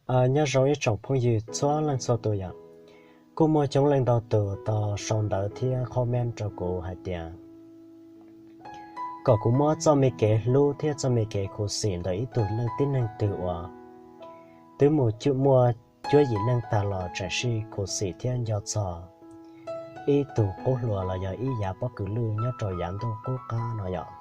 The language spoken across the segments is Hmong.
Nyob zoo ib tsoom phooj ywg txhua leej txhua tus yom. Kuj muaj coob leej ntau tus tau sau ntawv thiab comment rau kuv hais tias kom kuv muab txoj me kev hlub thiab txoj me kev khuv xim ntawm ib tug leej tib neeg twg uas twb mus muaj cuab yim neej tag los tseem sij khuv xim thiab nco txog ib tug qub hluas los yog ib yav pob kws lwj nyob rau yav ntuj qub qab no yom.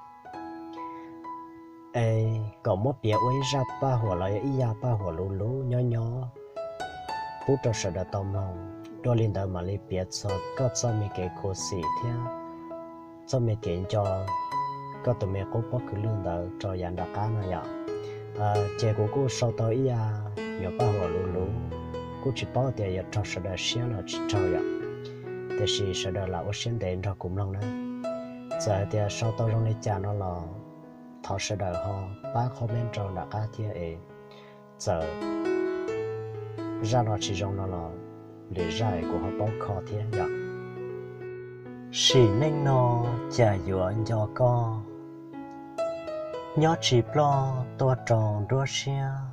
Es kom muab piav ua ib zaj paj huam los yog ib yam paj huam luv luv nyob nyob pub rau sawv daws tau mloog. Dua li ntawd mam li piav txog koj txoj me kev khuv xim thiab txoj me kev nco koj tus me qub pob kws lwj ntawd rau yav nram qab no yom. Ces kuv kuj sau tau ib yam yuav paj huam luv luv, kuj tsis paub tias yuav raug sawv daws siab los tsis raug yom. Tiam sis sawv daws lam ua siab ntev nrog kuv mloog na. Txawm hais tias sau tau zoo li cas no los thov sawv daws ho pab comment rau nram qab thiab es txawm zaj no tsis zoo no los lwm zaj kuv ho paub kho thiab yom. Sim neej no cas yuav nco koj, nyob tsis ploj tuaj rau nruab siab,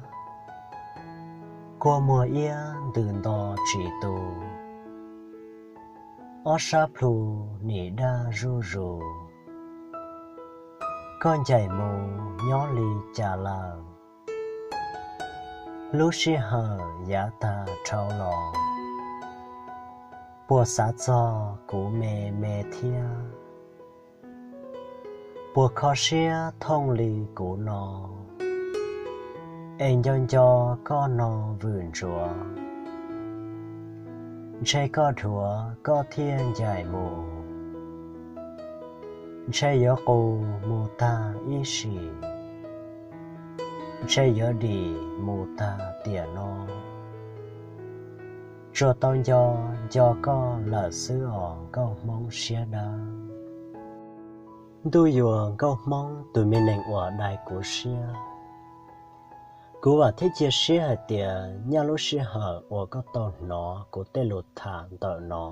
kua muag iab ntws nto tsis tu, ob sab plhu nim daj zuj zus, koj ncaim mus nyob li cas lawm, lub sij hawm yav tag dhau los, puas xav txog kuv me me thiab, puas kho siab thooj li kuv no, es nco nco koj no vwm ntsuav, ntshe koj dhuav koj thiaj ncaim mus, ntshe yuav qus mus tag ib sim, ntshe yuav dim mus tag tiam no, tsuas tau nco nco koj lawm xwb os nkauj Hmoob siab dawb. Ntuj yuam nkauj Hmoob tus me neeg uas dai kuv siab, kuv vam thiab cia siab hais tias nyaj lub sij hawm uas koj tau hnov kuv tej lus tham ntawm no,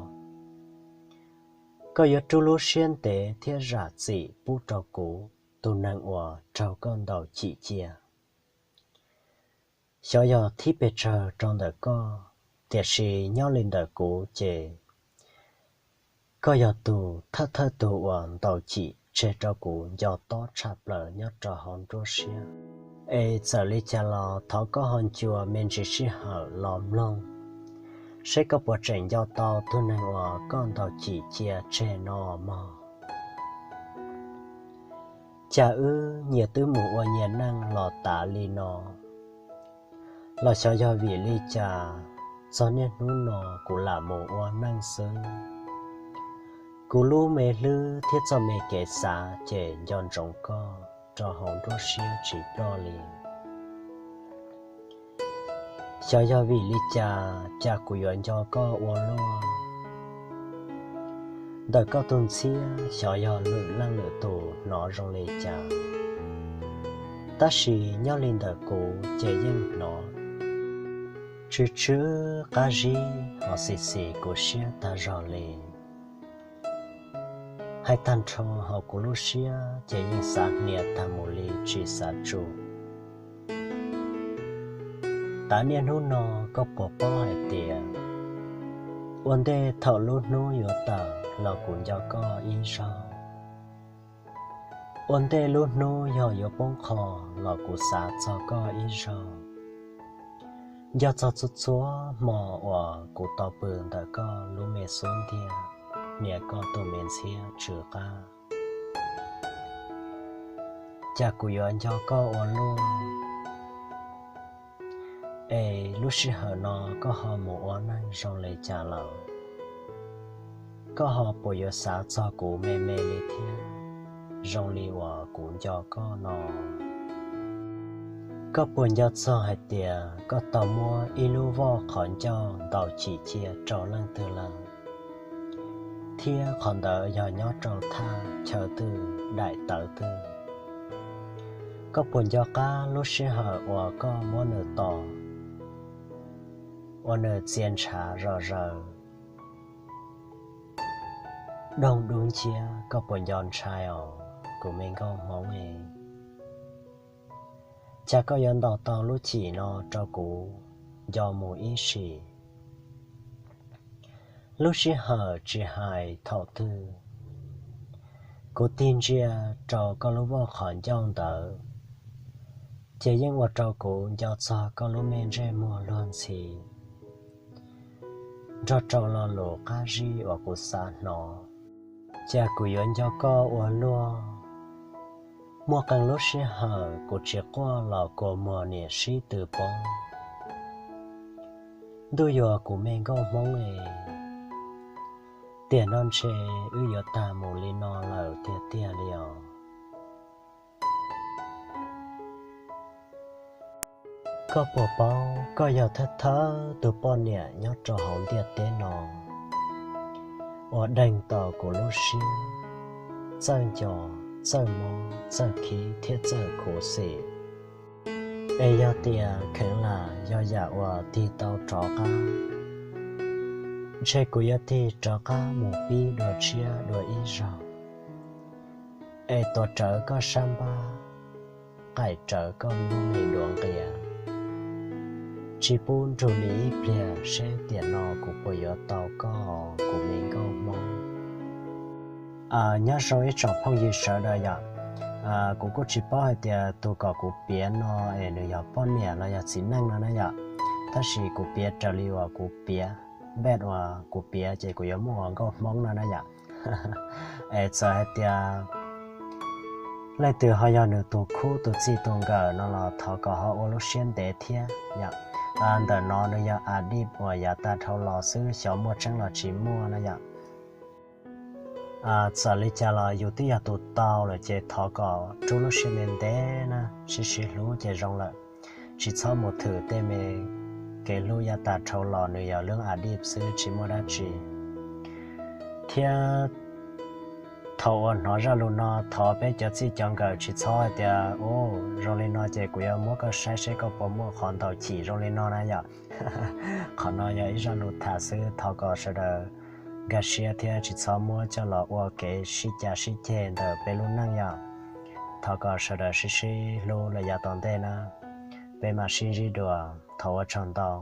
koj yuav rub lub siab ntev thiab zam txim pub rau kuv tus neeg uas raug koj ntaus cim cia. Xyov yog thib pes tsawg rau ntawm koj, tiam sis nyob li ntawm kuv ces koj yog tus thawj thawj tus uas ntaus cim tseg rau kuv nco tob tshaj plaws nyob rau hauv nruab siab. Es txawm li cas los thov koj ho ncua me ntsis sij hawm los mloog, seb koj puas tseem nco tau tus neeg uas koj ntaus cim cia tseg no mog. Cas wb nyias twb mus ua nyias neej los tav li no, los xyov yog vim li cas txog niaj hnub no kuv lam mus ua neej xwb. Kuv lub me hlwb thiab txoj me kev xav ces nco ntsoov koj rau hauv nruab siab tsis ploj li. Xyov yog vim li cas, cas kuv yuav nco koj ua luaj. Ntawm koj tus ntxhiab xyov yog lwm leej lwm tus hnov zoo li cas, tab sis nyob li ntawm kuv ces yeej hnov tsw tsw qab zib ho xis xis kuv siab tag zog li. Hais tag nrho hauv kuv lub siab ces yeej xav hnia tag mus li tsis xav tsum. Tav niaj hnub no koj puas paub hais tias ua ntej thaum lub hnub yuav tawm los kuv nco koj ib zaug. Ua ntej lub hnub yog yuav poob qho los kuv xav txog koj ib zaug. Nco txog txhua txhua hmo uas kuv tau pw ntawm koj lub me xub ntiag, hnia koj tus me ntxhiab tsw qab, cas kuv yuav nco koj ua luaj. Es lub sij hawm no koj ho mus ua neej zoo li cas lawm? Koj ho puas yuav xav txog kuv me me li thiab, zoo li uas kuv nco koj no? Koj puas nco txog hais tias koj tau muab ib lub voj qhov ncauj ntaus cim cia rau leej twg lawm, thiab qhov ntawd yog nyob rau thaj chaw twg, daim tawv twg? Koj puas nco qab lub sij hawm uas koj muab nws tos, uas nws txia ntshav zom zaws, doog dub nciab? Koj puas nco ntshai os kuv me nkauj Hmoob e? Cas koj yuav ntaus tau lub cim no rau kuv? nco mus ib sim. Lub sij hawm tsis hais thaum twg, kuv tig ntsia rau koj lub voj qhov ncauj ntawd, ces yeej ua rau kuv nco txog koj lub me ntsej muag luag ntxhi, nrog rau lo lus qab zib uas kuv xav hnov. Cas kuv yuav nco koj ua luaj, muaj qee lub sij hawm kuv tsis quaj los kua muag niam sib tw poob. Ntuj yuag kuv me nkauj Hmoob es, tiam no ntshe wb yuav tag mus li no lawm tiag tiag li os. Koj puas paub koj yog thawj thawj tus poj niam nyob rau hauv ntiaj teb no uas deeg tau kuv lub siab, txawj nco, txawj mob, txawj khib thiab txawj khuv xim. Es yog tias kheev lam yog yam uas tig tau rov qab, ntshe kuv yuav tig rov qab mus pib dua tshiab dua ib zaug, es tuav rawv koj sab npab, qaim rawv koj lub me duav nqia, tsis pub nrug li ib pliag seb tiam no kuv puas yuav tau koj kuv me nkauj Hmoob. Nyob zoo ib tsoom phooj ywg sawv daws yom. Kuv kuj tsis paub hais tias tus kom kuv piav no es nws yog poj niam los yog txiv neej no na yom, tab sis kuv piav raws li uas kuv piav, npaj uas kuv piav ces kuv yuav muab ua nkauj Hmoob no na yom. Es txawm hais tias leej twg ho yog nws tus khub tus txij tus nkawm no los thov kom ho ua lub siab ntev thiab yom. Ntawm no nws yog a dij uas yav tag dhau los xwb, xyov muaj tseeb los tsis muaj na yom. Txawm li cas los yus twb yog tus tau lawm ces thov kom rub lub siab ntev ntev na, sib sib hlub ces zoo lawm. Tsis txhob mus thwm tej me kev hlub yav tag dhau los, nws yog lub a dij xwb tsis muaj dab tsi. Thiab thaum uas hnov zaj lus no thov peb cov txij cov nkawm tsis txhob hais tias, u, zoo li no ces kuv yuav muab koj saib seb koj puas muaj qhov ntau chim zoo li no na yom. Qhov no yog ib zaj lus tham xwb, thov kom sawv daws nkag siab thiab tsis txhob muab coj los ua kev sib cav sib ceg ntawm peb lub neej yom. Thov kom sawv daws sib sib hlub los yav tom ntej na. Peb mam sib ntsib dua, thov ua tsaug ntau.